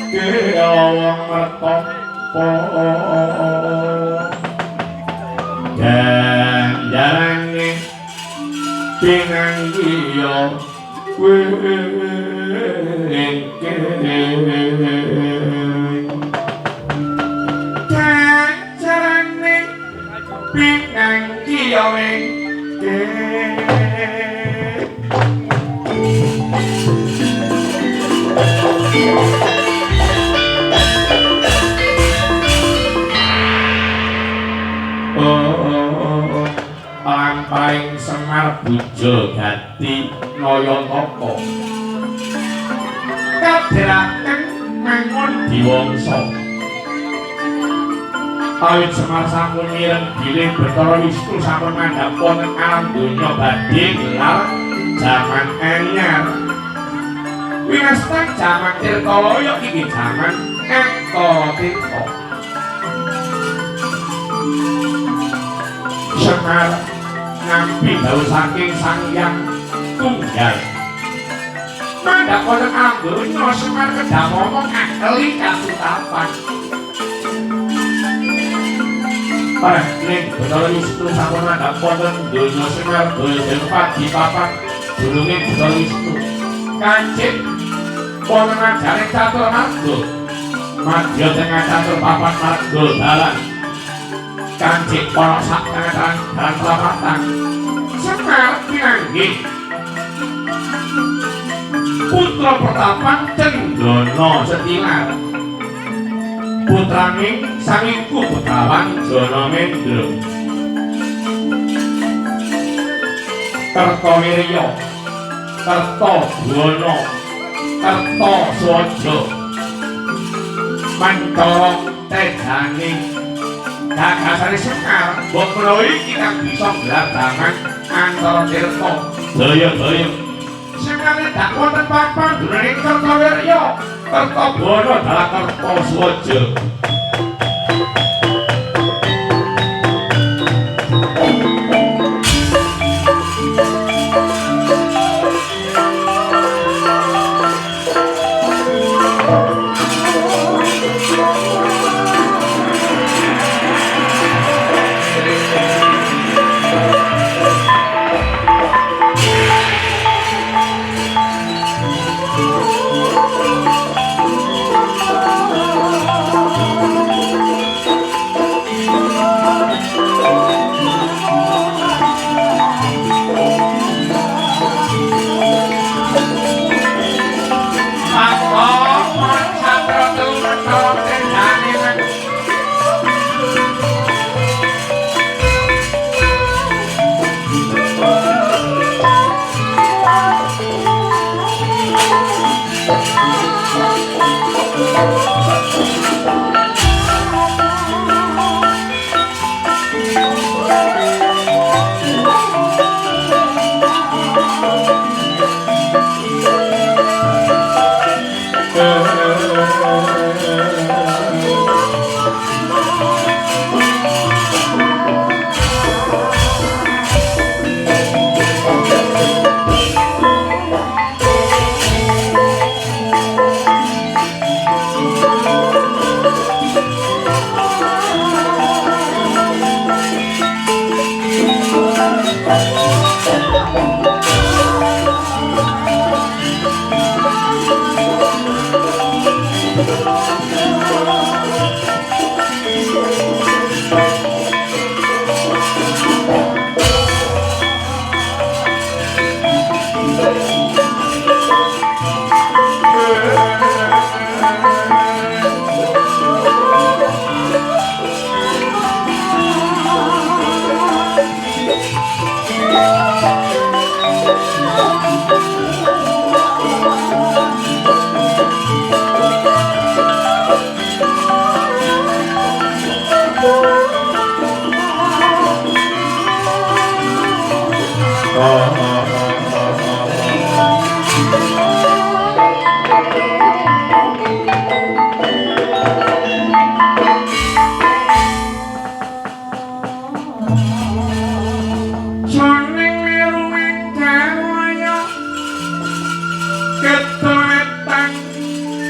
Wong mertopo ganjarane pinanggiya ganjarane pinanggiya Lampaing Semar Bujo Gati Nayataka kadheraken mangun diwangsa. Awit Semar sampun mireng bilih Bathara Wisnu sampun mandhap wonten alam donya badhe gelar jaman anyar. Winastan jaman Tirtalaya iki jaman Antara Tirta. Semar nampi dawuh saking Sang Hyang Tunggal. Mandhap wonten alam donya Semar kedah momong akeli kasutapan. Ning Bathara Wisnu sampun mandhap wonten donya Semar daya padi papat dununge Bathara Wisnu. Kancik wonten ajare catur marga. Madya tengah catur papat marga dalan. Kancik ana sak tengah dalan prapatan. Semar pinanggih putra pertapan Cendana Setilar. Putrane sang iku Begawan Janamendra. Kertawirya, Kertabuana, Kertaswaja. Mancara tejane gagasane Semar mbok menawa iki kang bisa nggelar jaman Antara Tirta. Daya-daya Semar dak wonten papan dunane Kertawirya, Kertabuana dalah Kertaswaja.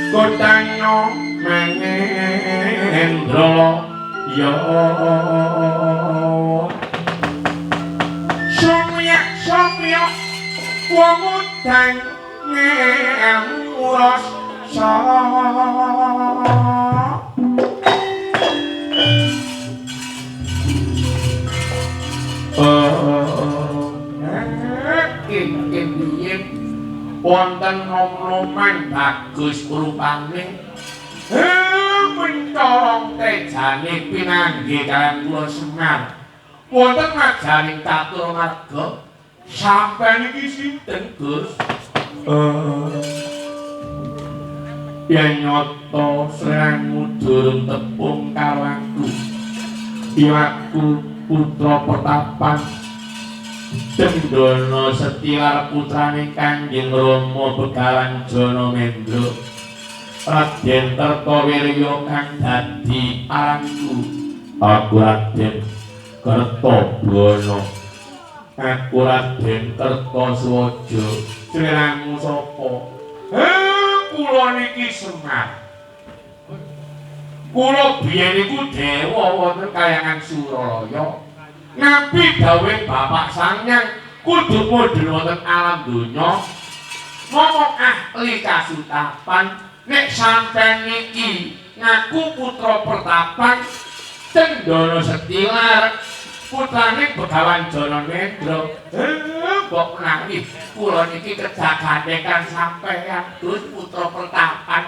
Kotano Tumya wong udan ngrasa. Ing wonten nom-noman bagus rupane mencorong tejane pinanggih kaliyan kula Semar. Wonten majaning catur marga sampeyan iki sinten, Gus? Yen nyata sliramu durung tepung karo aku. Ya aku putra pertapan Cendana Setilar putrane Kanjeng Rama Begawan Jana Mendra. Raden Kertawirya kang dadi aranku. Aku Raden Kertabuana. Aku Raden Kertasuwaja. Sliramu sapa? Kula niki Semar. Kula biyen niku dewa wonten kayangan Suralaya. Nabi dawuh Bapak Sangyang kudu mudhun wonten alam donya. Ngomong ahli kasutapan, nek sampeyan niki ngaku putra pertapan Cendana Setilar putrane Begawan Jana Mendra. Mbok menawi kula niki kejagandekan sampeyan Gus putra pertapan.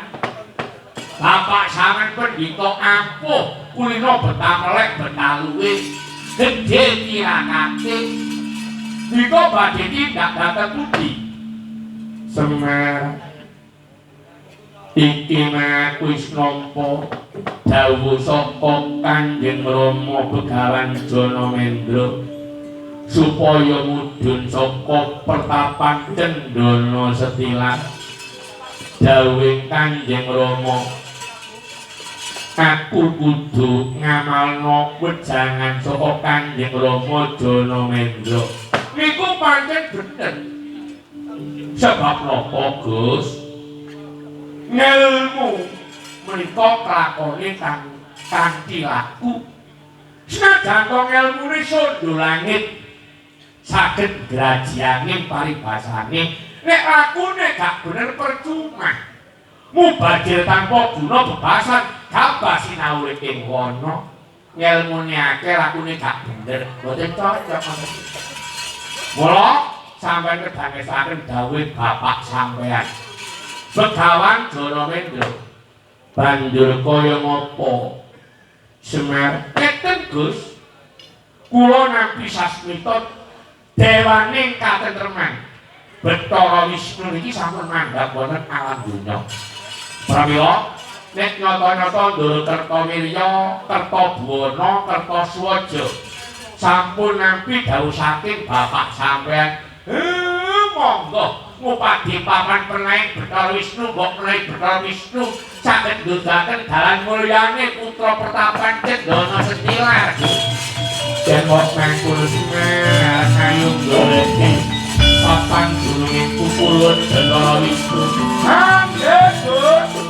Bapak sampeyan pendhita ampuh kulino betamelek betaluwe gedhe tirakate. Nika badhe tindak dhateng pundi? Semar iki aku wis nampa dawuh saka Kanjeng Rama Begawan Jana Mendra supaya mudhun saka pertapan Cendana Setilar. Dawuh Kanjeng Rama, aku kudu ngamalno wejangan saka Kanjeng Rama Jana Mendra. Niku pancen bener. Sebab napa, Gus? Ngelmu menika klakone kanthi laku. Senajan to ngelmune sondo langit saged grajiangin paribasane, nek lakune gak bener percuma. Mubajir tanpa guna bebasan gabah sinau urip ing wana. Ngelmune akeh lakune gak bener, mboten cocok ngoten. Mula sampeyan kedangesaken dawuh bapak sampeyan Begawan Jana Mendra. Banjur kaya ngapa? Semar ngeten, Gus. Kula nampi sasmita dewaning katentreman. Bathara Wisnu niki sampun mandhap wonten alam donya. Pramila nek nyata-nyata Ndara Kertawirya, Kertabuana, Kertasuwaja sampun nampi dawuh saking bapak sampeyan. Monggo ngupadi papan penaing Bathara Wisnu, mbok menawi Bathara Wisnu saged ndhudaken dalan mulyane putra pertapan Cendana Setilar. Yen kok mangkul Semar ayo goleki papan gununge Kukulun Bathara Wisnu. Mangga, Gus.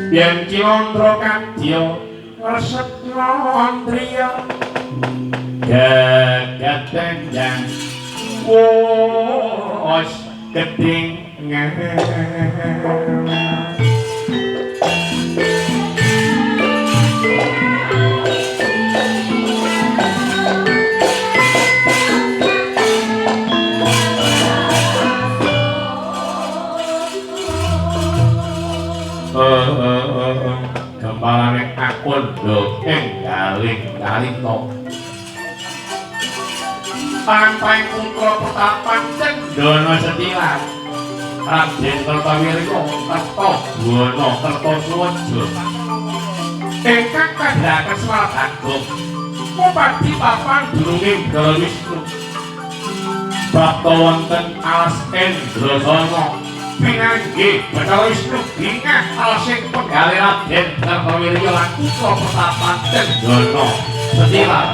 Yen Cilondra kadya ngresep landriya gegetendang wos geding. Gemparane akundha ing galing kalita pampang putra pertapan Cendana Setilan Raden Kertawirya Kertabuana Kertasuwaja ingkang kandhaken Semar Bagong mupadi papan dununge Bathara Wisnu prapta wonten alas Indrasana pinanggih Bathara Wisnu bingah alasing penggalih Raden Kertawirya lan putra pertapan Cendana Setilan.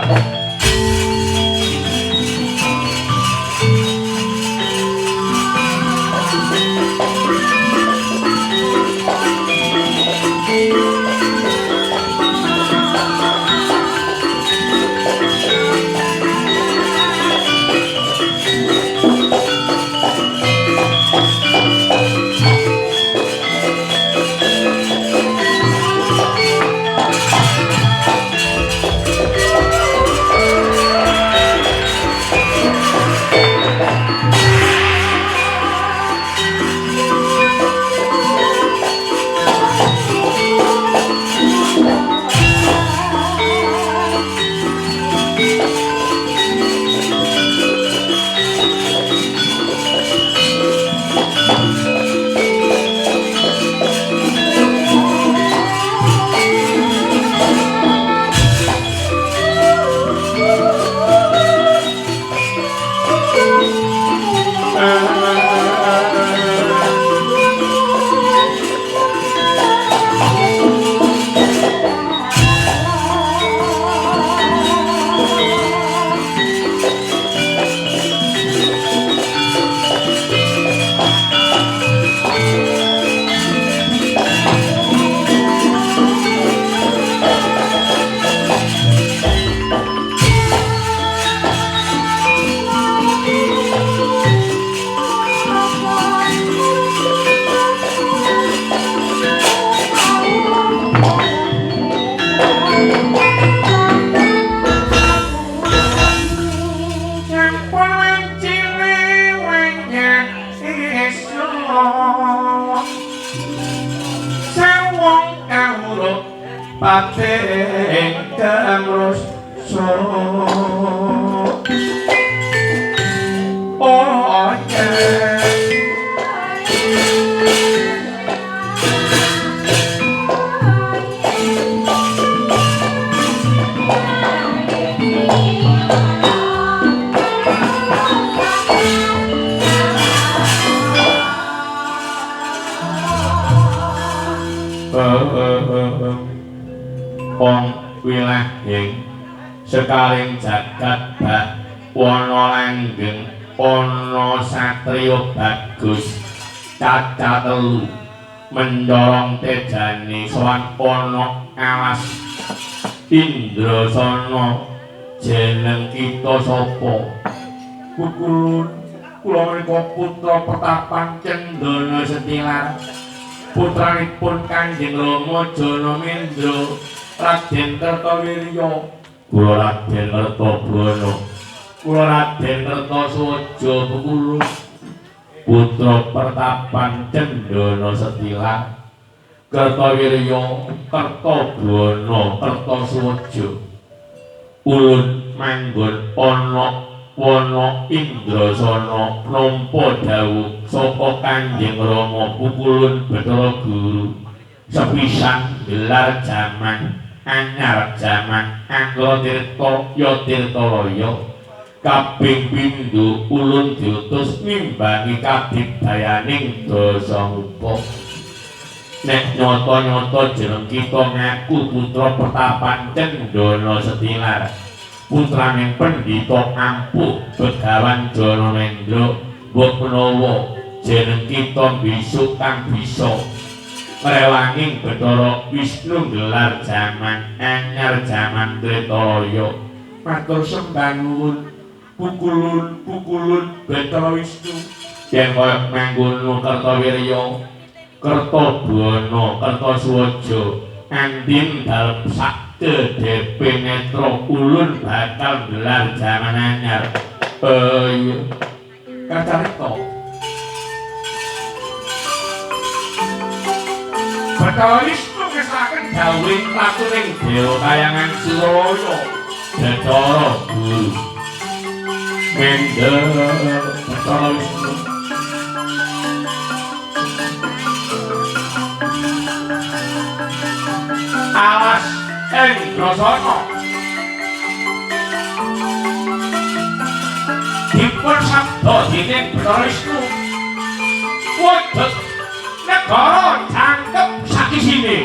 Sekaring jagat bak wana langgeng ana satriya bagus caca telu mendorong tejane sowan ana alas Indrasana jeneng kita sapa? Kukulun kula menika putra pertapan Cendana Setilar putranipun Kanjeng Rama Janamendra Raden Kertawirya. Kula Raden Kertabuana, kula Raden Kertasuwaja Kukulun putra pertapan Cendana Setilar Kertawirya Kertabuana Kertasuwaja. Ulun manggon ana wana Indrasana nampa dawuh saka Kanjeng Rama Pukulun Bathara Guru sepisan gelar jaman anyar jaman Anggra Tirta ya Tirtalaya kaping pindho ulun diutus ngimbangi kadigdayaning Dasamuka. Nek nyata-nyata jeneng kita ngaku putra pertapan Cendana Setilar putraning pendhita ampuh Begawan Janamendra mbok menawa jeneng kita besok kang bisa Rewanging Bathara Wisnu gelar jaman anyar jaman Tretaya. Matur sembah nuwun pukulun pukulun Bathara Wisnu. Yen kaya mangkono Kertawirya, Kertabuana, Kertasuwaja andin dalem sak kedhepe netra ulun bakal gelar jaman anyar. Iya. Kacarita Bathara Wisnu ngesaken dawuhing ratuning Dewa Kayangan Suralaya Bathara Guru Mendha Bathara Wisnu. Alas Indrasana dipun sabda dening Bathara Wisnu wujud negara jangkep sakisine.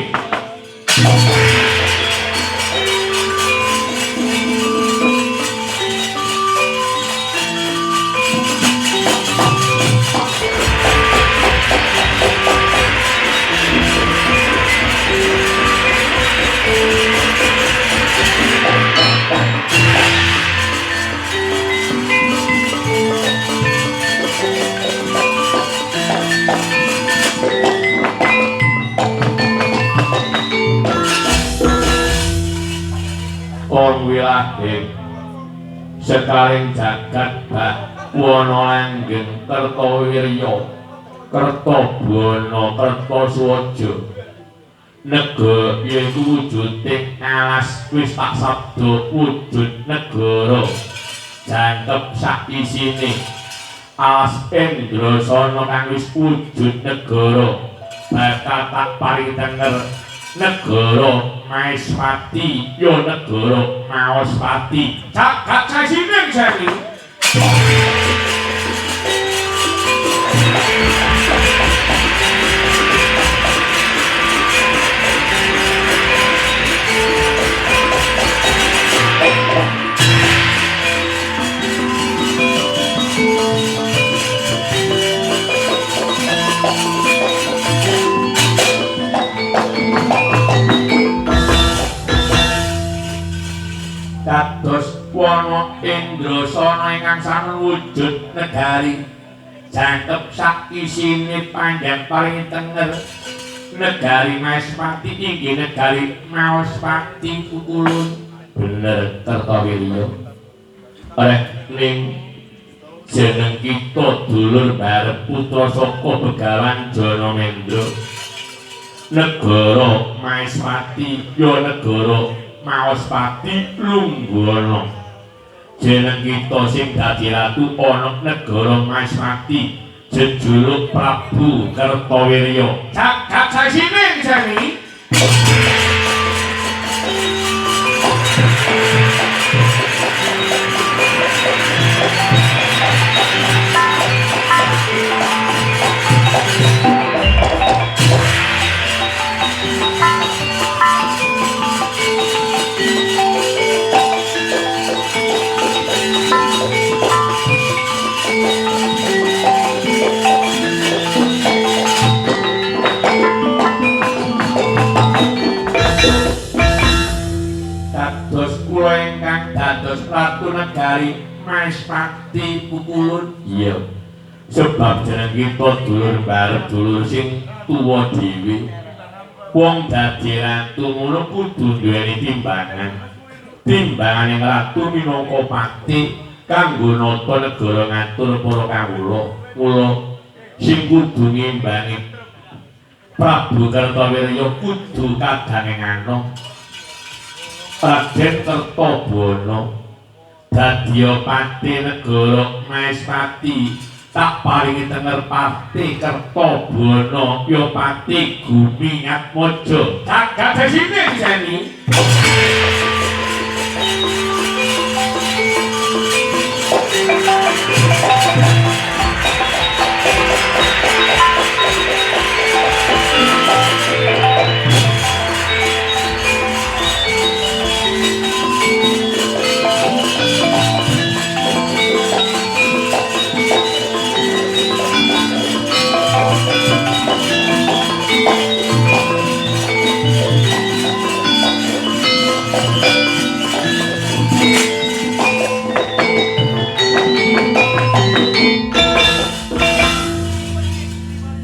Wong wilahing sekaring jagat bak wana langgeng Kertawirya, Kertabuana, Kertasuwaja. Negara yaiku wujuding alas wis tak sabda wujud negara jangkep sak isine. Alas Indrasana kang wis wujud negara bakal tak paring tenger negara Maespati ya negara Maospati. Jagat saisine seni. Dados wana Indrasana ingkang sampun wujud negari jangkep sak isine panjang paring tenger negari Maespati inggih negari Maospati pukulun. Bener Kertawirya. Oleh ning jeneng kita dulur barep putra saka Begawan Janamendra. Negara Maespati ya negara Maospati lungguhana. Jeneng kita sing dadi ratu ana negara Maespati jejuluk Prabu Kertawirya. Jagat saisine seni. Dados ratu negari Maespati pukulun. Iya. Sebab jeneng kita dulur barep dulur sing tuwa dhewe. Wong dadi ratu ngono kudu duweni timbangan. Timbangane ratu minangka pati kanggo nata negara ngatur para kawula. Mula sing kudu ngimbangi Prabu Kertawirya kudu kadange anom. Raden Kertabuana dadiya pati negara Maespati tak paringi tenger pati Kertabuana ya pati Gumi Atmaja. Jagat sesine seni.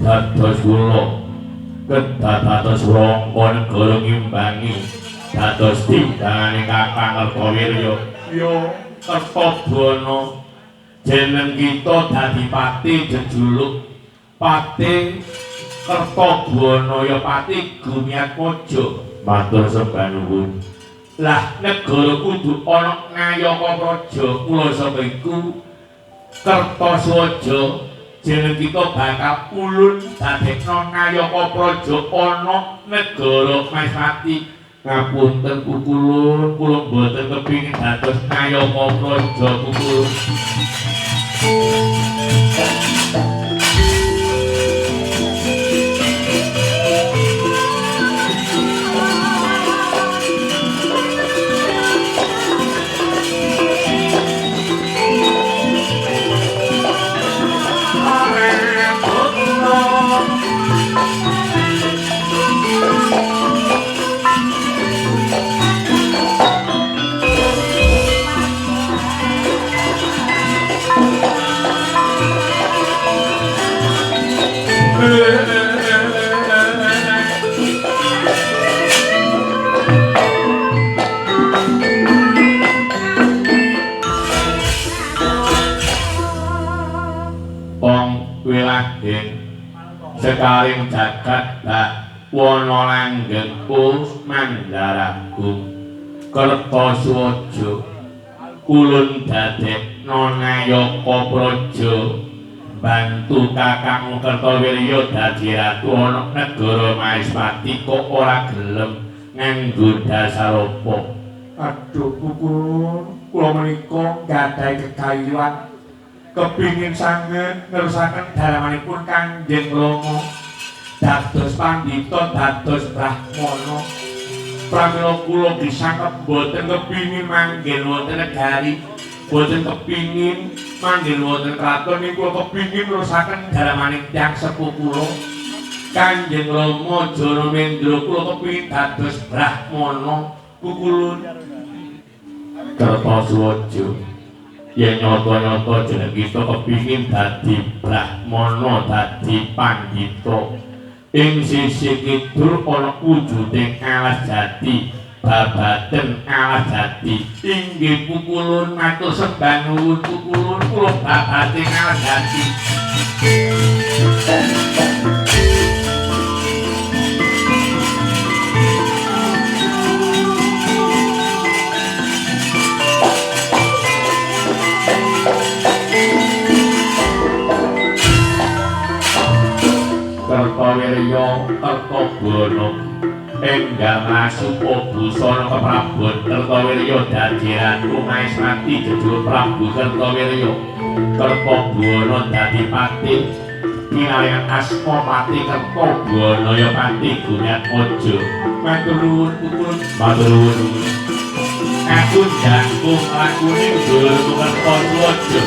Dados kula kedah dados rangka negara ngimbangi dados timbangane Kakang Kertawirya. Ya Kertabuana jeneng kita dadi pati jejuluk Pati Kertabuana ya Pati Gumiatmaja. Matur sembah nuwun. Lah negara kudu ana Nayaka Praja. Kula saka iku Kertasuwaja jeneng kita bakal ulun dadekna Nayaka Praja ana negara Maespati. Ngapunten kukulun, kula mboten kepingin dados Nayaka Praja kukulun. Sekaring jagat bak wana langgengku mandaragung Kertasuwaja ulun dadekna Nayaka Praja bantu kakangmu Kertawirya dadi ratu ana negara Maespati kok ora gelem nganggo dasar apa. Aduh kukulun, kula menika gadhahi kegayuhan kepingin sanget nerusaken dalamanipun Kanjeng Rama dados pandhita dados brahmana. Pramila kula disangkep boten kepingin manggen wonten negari, boten kepingin manggen wonten kraton, niku kula kepingin nerusaken dalamaning tiyang sepuh kula Kanjeng Rama Janamendra. Kula kepingin dados brahmana kukulun. Kertasuwaja yen nyata-nyata jeneng kita kepingin dadi brahmana, dadi pandhita. Ing sisih kidul ana wujuding alas jati, babaten alas jati. Inggih pukulun, matur sembah nuwun pukulun, kula babaten alas jati. Kertawirya Kertabuana enggal ngasupa busana keprabon Kertawirya dadi ratu Maespati jejuluk Prabu Kertawirya. Kertabuana dadi pati pinaringan asma Pati Kertabuana ya Pati Gumiatmaja. Matur nuwun pukulun, matur nuwun. Aku jangkung lakune dulurku Kertasuwaja.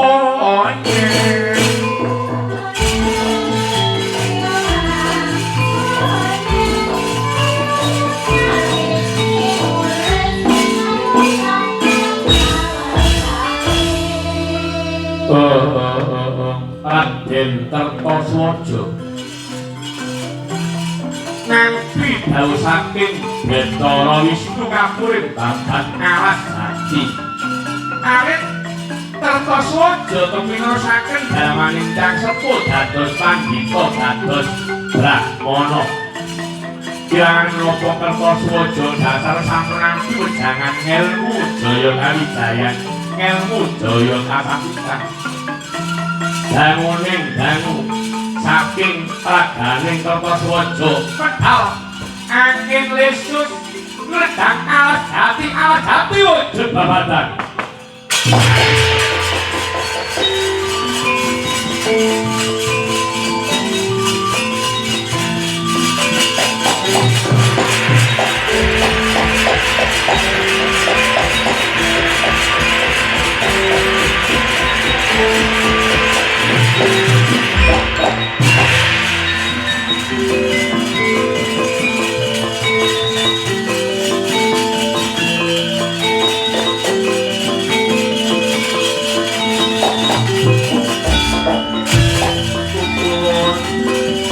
Oh, yeah. Raden Kertasuwaja nampi dawuh saking Bathara Wisnu kapuring babat alas jati. Awit Kertasuwaja kepinaosaken damaning Kang Sepuh dados pandhita dados brahmana. Kirangan menapa Kertasuwaja dasar sampun nampi wejangan ngelmu jaya kawijayan, ngelmu jaya kasakitan. Danguning dangu saking raganing Kertasuwaja medal angin lesus ngredang alas jati, alas jati wujud babatan.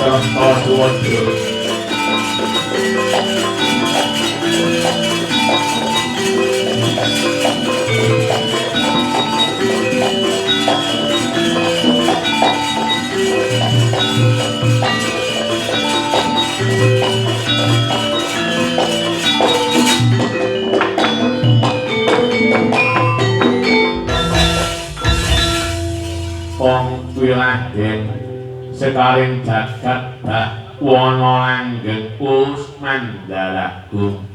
Kertasuwaja Wong Wiladen sekaring jagat bak wana langgeng us mandalagung.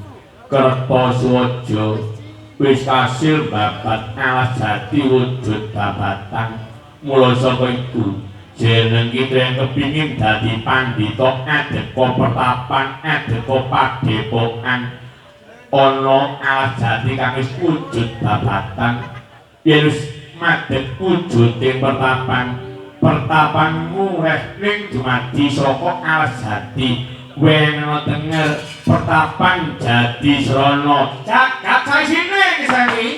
Kertasuwaja wis kasil babat alas jati wujud babatan. Mula saka iku jeneng kita yang kepingin dadi pandhita adeka pertapan adeka padepokan ana alas jati kang wis wujud babatan. Yen wis madhep wujuding pertapan, pertapanmu reh ning dumadi saka alas jati. Wena tenger pertapan jati srana jagat saisine kisani.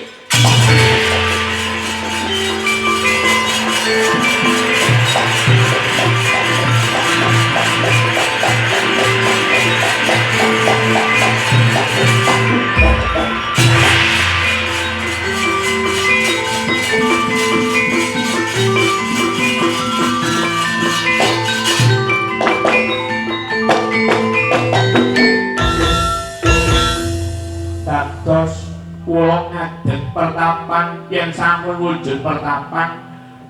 Dados kula ngadeg pertapan yen sampun wujud pertapan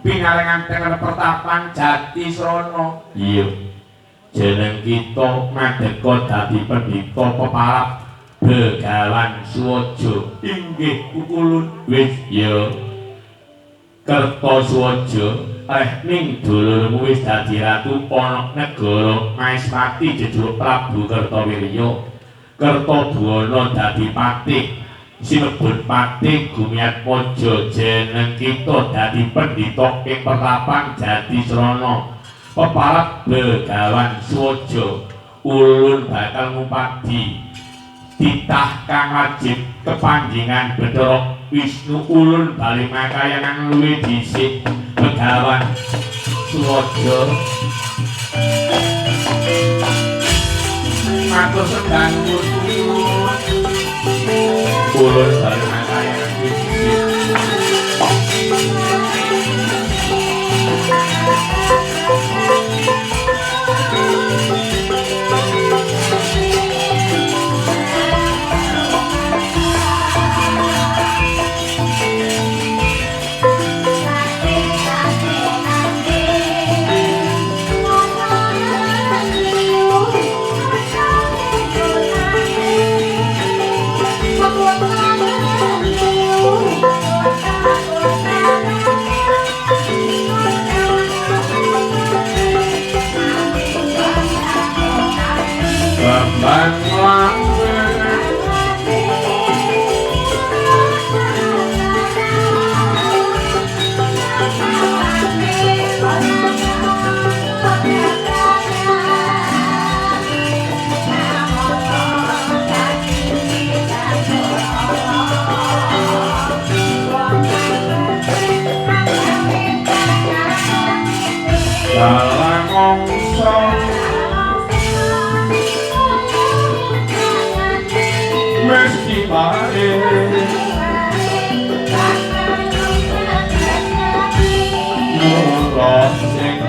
pinarengan tenger pertapan jati srana. Iya, jeneng kita madeka dadi pendhita peparap Begawan Suwaja inggih kukulun. Wis ya Kertasuwaja reh ning dulurmu wis dadi ratu ana negara Maespati jejuluk Prabu Kertawirya. Kertabuana dadi patih sinebut patih Gumiatmaja. Jeneng kita dadi pendhita ing pertapan jati srana peparap Begawan Suwaja. Ulun bakal ngupadi titah kang wajib kepanjingan Bathara Wisnu. Ulun bali makayangan luwih dhisik Begawan Suwaja. Matur sembah nuwun. Ulun bali makayangan luwih dhisik. Thank you. Dalang mongso mesti bae nurut sing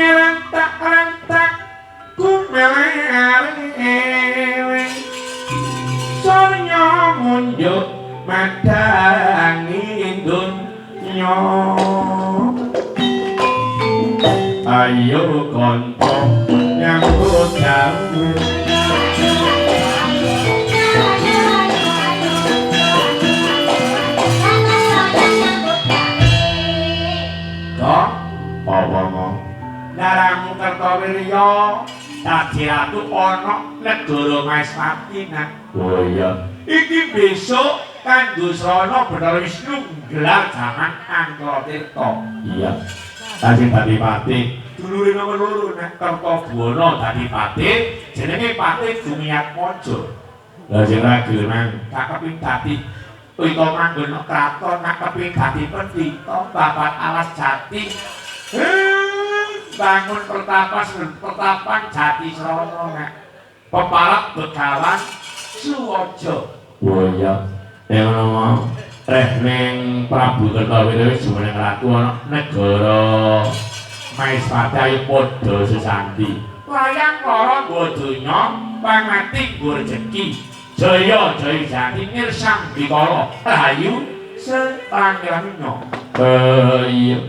rentak-rentak kumelewe surya munjuk madangi dunya. Ayo kanca nyambut gawe kok apa ngo laramu Kertawirya dadi ratu ana negara Maespati nak. Oh iya, iki besok kanggo srana Bathara Wisnu nggelar jaman Angkara Tirta. Iya, dadi dadi patih dulure nomor loro nek Kertabuana dadi patih jenenge Patih Gumiatmaja. Lah sing ragil nang kakeping dadi wita manggon kraton nakeping dadi pendhita babat alas jati. Bangun pertapan pertapan jati srana nek peparap begawan Suwaja. Oh iya, nek ngono reh ning Prabu Kertawirya wis jumeneng ratu ana negara Maespati ayo padha sesandi. Wayang lara nggo donya, pangati nggo rejeki. Jaya jaya jati ngirsang bikala rahayu setrangirana. Iya.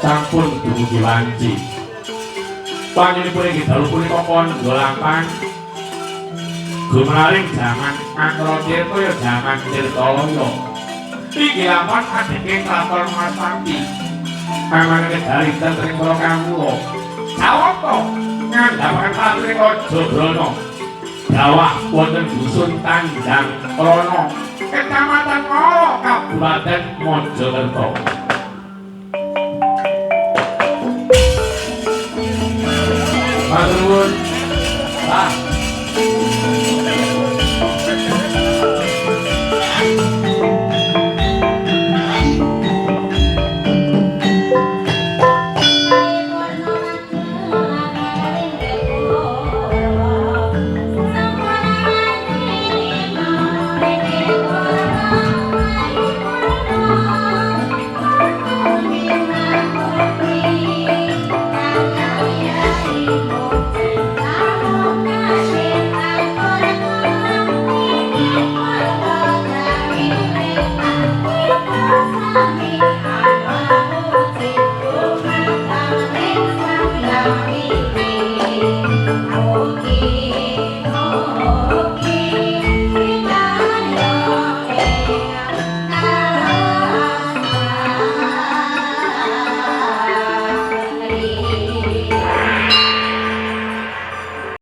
Sampun dumugi wanci. Panjenenganipun inggih dalu punika kandha lampang gumelaring jaman Angkara Tirta ya jaman Tirtalaya. Iki lampang adheke kraton Maspati. Pamangane dari ing para kawula. Sawata ngandhapaken putri Raja Brana. Dawah wonten dusun Tanjang Krana, Kecamatan Ngoro, Kabupaten Mojokerto. Matur nuwun. Pak.